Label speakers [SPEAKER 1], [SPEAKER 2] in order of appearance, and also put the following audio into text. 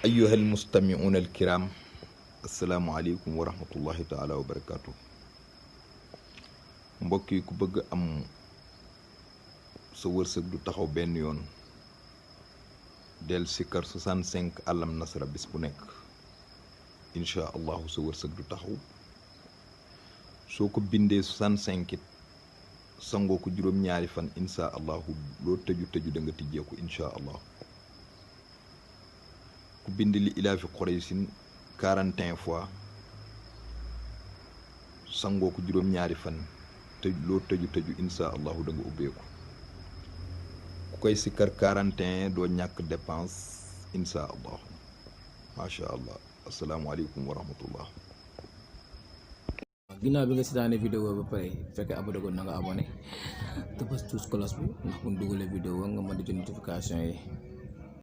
[SPEAKER 1] أيها المستمعون الكرام السلام عليكم ورحمة الله تعالى وبركاته mbokk yi ku bëgg am sa wërsëg du taxaw benn yoon del sikkar 65 alamnasrah bis bu nekk incha allahu sa wërsëg du taxaw soo ko bindee 65 it sangoo ko juróom-ñaari fan incha allahu loo tëju da nga tijjeeku incha allah ku bind li ilaafi Quraysin 41 fois sangoo ko juróom-ñaari fan loo tëju incha allahu da nga ubbeeku ku koy sikkar 41 doo ñàkk dépense incha allah macha allah asalaamualeykum wa rahmatullah.
[SPEAKER 2] ginnaaw bi nga seetaanee vidéo ba pare fekkee abonné ko na nga abonné te bës tous cloche bi ndax bu ñu dugalee vidéo nga mën di jot notification yi